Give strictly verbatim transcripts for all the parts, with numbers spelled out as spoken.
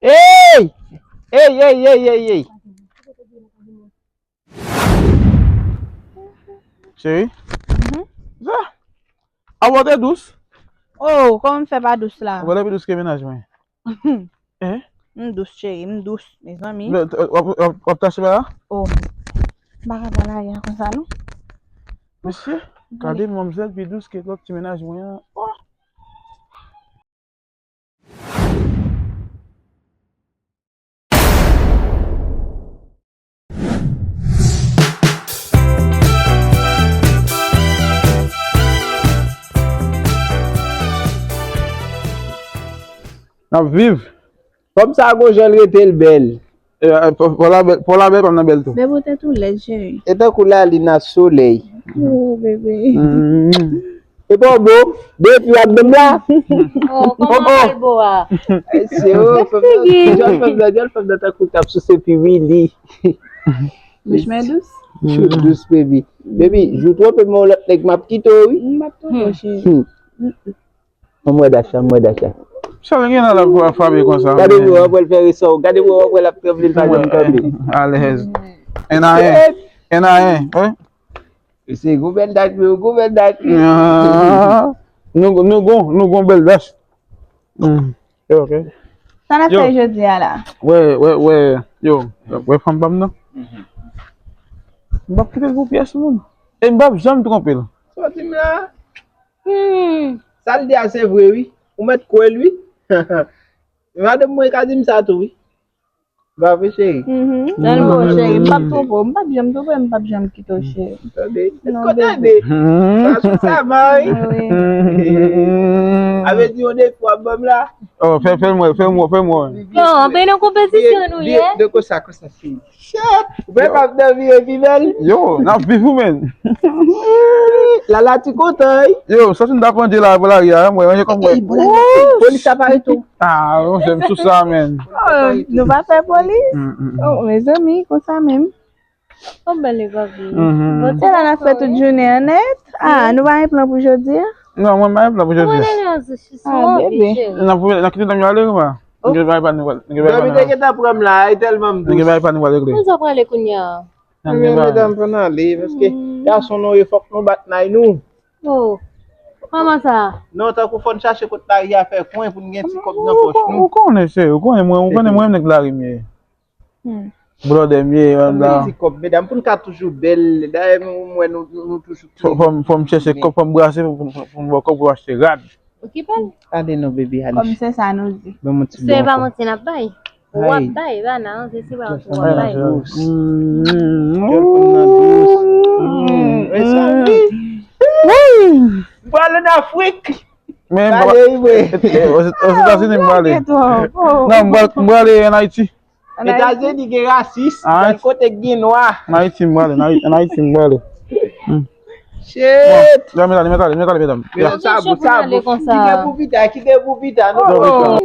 Ey! Ey, ey, ey, ey, ey! Cheri? Mhm. Sa? Awa, w te dous? Oh, kòman m fè pa dous la? Ou pa te pi dous ke mennaj mwen. Eh? M dous, cheri, m dous, mezanmi. W ap, w ap, w ap tache ba la? Oh, m pa ka pale a konsa, non. Mesye, gade manmzèl pi dous ke lòt ti mennaj mwen an. Oh! N ap viv. Fanm sa a gon jan l rete l bèl. E, e, pa, pa w la bèl, pa w la bèl, pa m nan bèl tou. Bebe, w tèt ou lèd, cheri. E tankou lalin a solèy. Oh, bebe. Mm. E pa w bo, depi w ap menm la. Oh, kòman w ap bo a? Se o, fanm nan, dyòl fanm nan, dyòl fanm nan tankou l t ap souse piwili. Bouch mwen dous. Chou dous, baby. Baby, jou twonpe m yon lòt nèg, m ap kite w, wi. M ap tou, cheri. Hmm. Ann wè Dacha, ann wè Dacha. Sa l gen nan la pou afable konsa? Gade mwen, w ap wè l fè resa w. Gade mwen, w ap wè l ap tranble, l pa janm kanpe. Alèz. En a en. En a en, wi. Se gwo bèl dat, wi, gwo bèl dat, wi. Ah. Nou, nou gon, nou gon bèl dat. Hmm. Ok. Sa n ap fè jodi a la? Wè, wè, wè, yo, wè fanm pa m nan? Mhm. M p ap kite l pou pyès moun. E m p ap janm twonpe l. Sa w di m la? Hmm. Sa l di a se vre, wi. Ou mèt kwè l, wi. Madanm mwen ka di m sa tou, wi. Ba vre, cheri. Mhm. Nan bon, cheri, m p ap twonpe w, m p ap janm twonpe w, m p ap janm kite w, cheri. Tande, non, tande. Sa sou sa, mari. Ah, wi. A vle di yon defi w ap ban m la. Oh, fè, fè m wè, fè m wè, fè m wè. Non, anpe nan konpetisyon nou ye. De konsa, konsa, cheri. Shit! Ou pa p ap nan vire pi bèl? Yo, n ap viv ou, men. Lala ti kontan, wi. Yo, sòti m ta pandye la pou lari a, mwen ranje kòm mwen. Polis la pa rete. Ah, monchè, m sou sa, men. Oh, nou pa fè polis? Mm, mm, mm. Oh, mezanmi, konsa menm. Oh, bèl epapi. Mhm. Se la n ap fè tout jounen an nèt. Ah, nou pa gen plan pou jodi a? Non, mwen pa gen plan pou jodi a. Ah, bebe. N ap, n ap kite dam yo ale, ou pa? Nèg yo bay pa nou, nèg yo bay pa nou. Dòmi te gentan pran m la, e tèlman m dous. Nèg yo bay pa nou, ale kle. Kote w prale kounye a? Anben, medam, fò n ale, paske gason nou ye, fòk nou bat nay nou. Oh, kòman sa? Non, tankou fò n chache kot lari a fè kwen pou n gen ti kòb nan pòch nou. Ou konnen, cheri, ou konnen mwen, ou konnen mwen, nèg lari m ye. Hmm. Blòdè m ye, menm la. Fò n gen ti kòb, medam, pou n ka toujou bèl. Dayè, m wè nou, nou, nou toujou. Fò, fò m, fò m chèche kòb, fò m brase pou, pou, pou m ba w kòb pou w achte rad. Okipe l. Ale non, bebe, ale. Kòm se sa nou di. Ban m yon ti bon. Se pa manti n ap bay. W ap bay, pa nan, se, se pa manti w ap bay. Djòl fanm nan dous. Mm. E sa m di. M prale an Afrik. Men m prale, wi. Ozetazini m prale. Non, m prale, m prale an Ayiti. Etazini gen rasis, sèl kote k gen nwa. An Ayiti m prale, an Ayiti m prale. Hmm. Shit! Bon, mèt ale, mèt ale, mèt ale, medam. Medam, sa bon, sa bon. Kite pou pita, kite pou pita, non. Oh,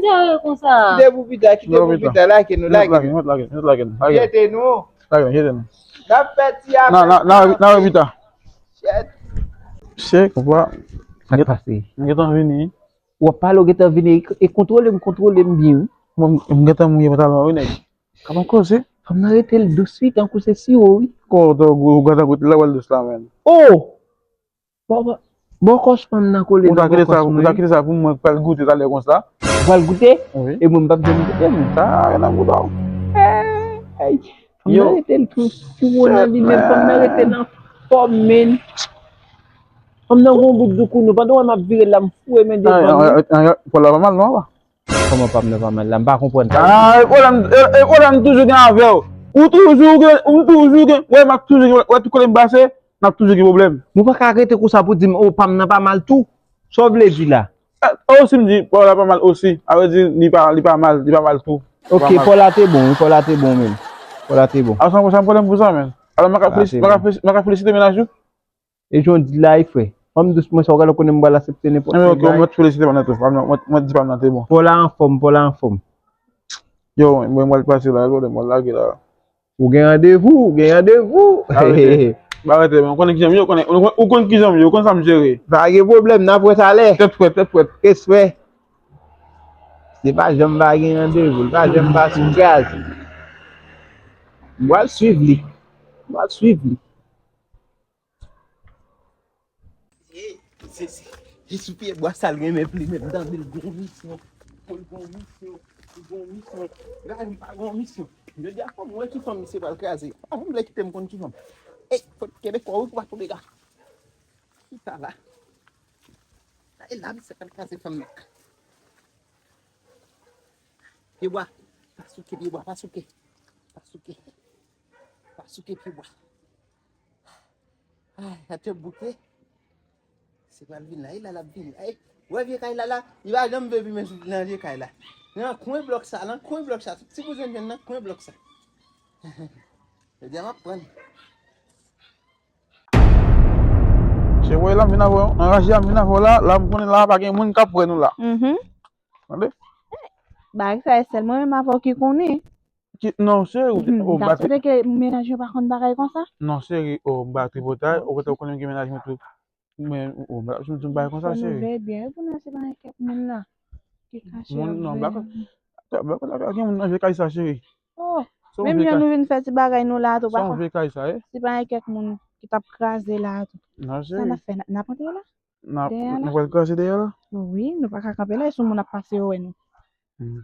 konsa. Kite pou pita, kite pou pita, lage nou, lage nou. Mèt lage, mèt lage, mèt lage nou. Jete nou. Lage nou, jete nou. N ap fè ti afè. Nan, nan, nan, nan pita. Shit. Se konpa. Sa k pase? M gentan vini. W ap pale, w gentan vini e, e kontwole m, kontwole m byen, wi. Mwen, m gentan mouye pantalon an, wi, nèg. Kòman koze? Fanm nan rete l dous, wi, tankou se siwo, wi. Kò, w gentan goute la, w al dous la, menm. Oh! Bon, bon, bon, kòs fanm nan kole nan bò kòs mwen. Ou ta kite sa pou mwen, pral goute talè konsa? Ou pral goute? Wi. E mwen, m p ap janm goute, mwen. Sa, yon nan bouda w. Hey, hey. Fanm nan rete l tou siwo nan li, men fanm nan rete l anfòm, men. Fanm nan gon bout doukounou. Pandan w wè m ap vire la, m foure men devan m. Pòl la pa mal, non, papa? Kòman pa m nan pa mal la? M pa konprann sa. Ah, e pwoblèm, e, e pwoblèm toujou gen avè w. Ou toujou gen, ou toujou gen, wè, m ap toujou gen, wè, tout kote m pase, n ap toujou gen pwoblèm. Nou pa ka rete konsa pou di m, oh, pa m nan pa mal tou. Sa w vle di la? Eh, osi m di, Paula pa mal osi. A vle di, li pa, li pa mal, li pa mal tou. Ok, Paula te bon, wi, Paula te bon, men. Paula te bon. A, san, san pwoblèm pou sa, men. Alò, mwen ka felisite, mwen ka felisite, mwen ka felisite mennaj ou? E jan w di la, wi, frè. Fanm dous, mwen sa w gade, w konnen m pral aksepte nenpòt nèg la, wi. Mwen felisite mwen tou. Mwen, mwen, mwen di pa m nan te bon. Paula anfòm, Paula anfòm. Yo, mwen, mwen pral pase la, mwen pral lage la. Ou gen randevou, ou gen randevou. Ah, wi. Ba rete, men ou konnen kijan m ye, ou konnen, ou konn, ou konn kijan m ye, ou konn sa m jere. Pa gen pwoblèm, n ap wè talè. Tèt frèt, tèt frèt. Respè. Li pa janm pa gen randevou, li pa janm pa sou kraze. M pral swiv li. M pral swiv li. Hey, se, se, se sou pye bwa sa l renmen plimen, m tande l gon misyon. Pou l gon misyon, pou l gon misyon. Gade, m pa gon misyon. Jodi a, fò m wè ki fanm misye pral kraze. Pa janm vle kite m konn ki fanm. Ey, fò kenbe kò w wi pou w pa tonbe la. Chita la. E la, misye pral kraze fanm nan. Pye bwa. Pa souke pye bwa, pa souke. Pa souke. Pa souke pye bwa. Ay, atè bouke. Se pral vin la, e la l ap vini. Ay, wè vye kay la la, li pa janm vle pi men sou nan vye kay la. Nan kwen blòk sa, nan kwen blòk sa. Tout ti bouzen jwenn nan kwen blòk sa. Jodi a m ap pran. Se vre la m vin avè w, nan raje a m vin avè w la, la m konnen la pa gen moun k ap wè nou la. Mhm. Tande? Bagay sa e sèl mwen menm avè w ki konnen. Ki, non, cheri, ou, hmm, ou m ta bat. Swete ke mennaj yo pa konn bagay konsa. Non, cheri, o, m pa tripotay, ou konnen m gen mennaj mwen tou. Men, o, m pa, m, m bagay konsa, cheri. Fò nou veye byen, wi, pou nou se pa gen kèk moun la ki kache. Moun, non, m pa konn. M pa konn gen moun nan vye kay sa, cheri. Oh, menm jan nou vin fè ti bagay nou la tou, pa konn. Se yon vye kay sa, e? Se pa gen kèk moun ki t ap kraze la tou. Non, cheri. Sa n ap fè, n ap antre la? N ap, dèyè la? Nou pral kraze dèyè la? Wi, nou pa ka kanpe la, e sou moun ap pase yo wè nou. Hmm.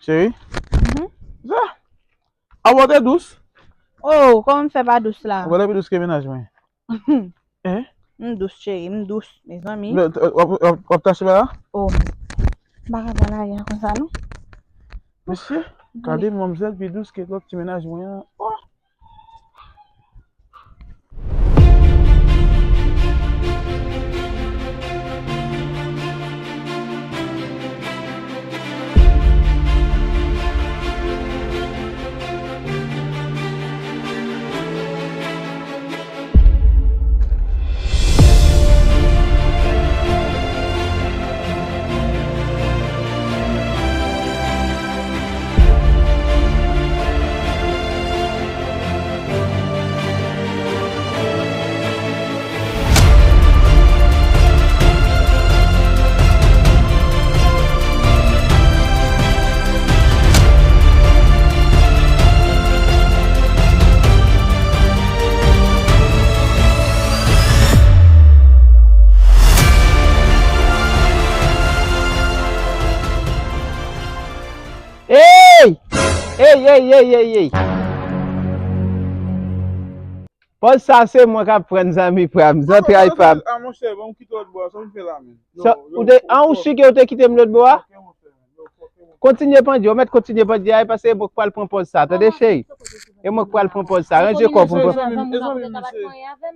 Cheri? Mhm. Sa? Avan w te dous? Oh, kòman m fè pa dous la? Ou pa te pi dous ke mennaj mwen. Eh? M dous, cheri, m dous, mezanmi. W ap, w ap, w ap tache la? Oh, m pa ka pran lari a konsa, non. Mesye, gade manmzèl pi dous ke lòt ti mennaj mwen an. Oh! Ey! Ey, ey, ey, ey, ey! Pòz sa se mwen k ap pran zanmi pa m, zantray pa m. Ah, monchè, bon, m kite w lòt bò a, sa w vin fè la menm? Ou te, an, ou si ke w te kite m lòt bò a? Kontinye pandye, ou mèt kontinye pandye a, e paske e mwen k pral pran pòz sa, tande cheri? E mwen k pral pran pòz sa, ranje kò w pou m pran.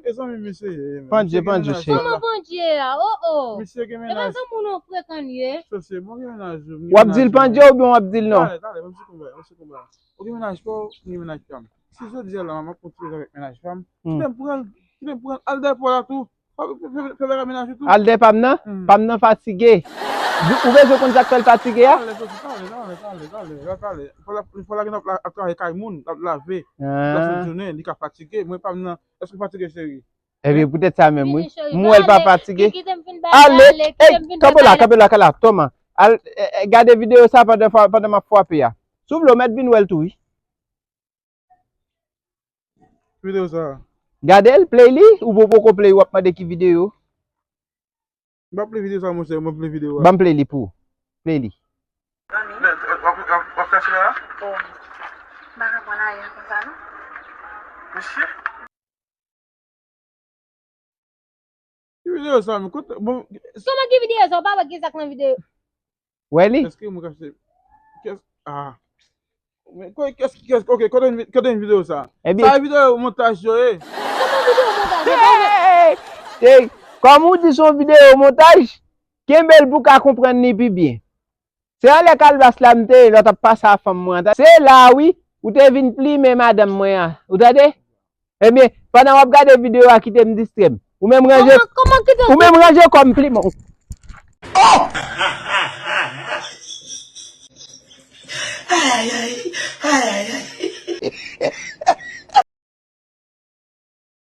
E zanmi m misye ye. Pandye, pandye cheri. Kòman pandye a? Oh, oh. Misye gen mennaj. E pa zanmi w non frekan ye. W ap di l pandye oubyen w ap di l non? Talè, talè, mwen se konba, mwen se konba. Ou gen mennaj pa w, mwen gen mennaj pa m. Si jodi a la, m ap kontinye avèk mennaj pa m, kite m pran l, kite m pran l, al dèyè pa w la tou. Fè, fè, fè, fè bagay mennaj ou tou. Al dèyè pa m nan? Hmm. Pa m nan fatige. Ou bezwen konn sa k fè l fatige a? Talè, soti, talè, talè, talè, talè, talè. Fò l ap, fò l ap travay kay moun, l ap lave. Ah. L ap fè jounen, li ka fatige. Mwen pa m nan, èske w fatige, cheri? Ebyen, poutèt sa menm, wi. M wè l pa fatige. Ale, ey, kanpe la, kanpe la, kanpe la, Toma. Al, eh, eh, gade videyo sa pandan, pandan m ap frape a. Si w vle, w mèt vin wè l tou, wi. Videyo sa. Gade l, play li, ou poko play, w ap mande ki videyo. M pa play videyo sa, monchè, mwen play videyo a. Ban m play li pou ou. Play li. Men, w ap, w ap, w ap tache la? Oh. M pa ka pran lari a konsa, non. Mesye. Ki videyo sa, men kote, bon. Kòman ki videyo sa? Ou pa wè ki sa k nan videyo? Wè li? Èske mwen kache? Kès, ah. Men kò, kès, kès, ok, kote, kote videyo sa? Ebyen. Sa videyo montaj yo ye. Kòman videyo montaj yo? Hey, hey, hey. Hey, kòm ou di se yon videyo montaj, kenbe l pou w ka konprann li pi byen. Se anlè kalbas la m te ye lè w t ap pase a fanm mwen an. Se la wi, ou te vin plimen madanm mwen an. Ou tande? Ebyen, pandan w ap gade videyo a, kite m distrè m. Ou menm ranje, kòman, kòman kite ou menm ranje kò m pliman. Ay, ay, ay. Ay, ay, ay.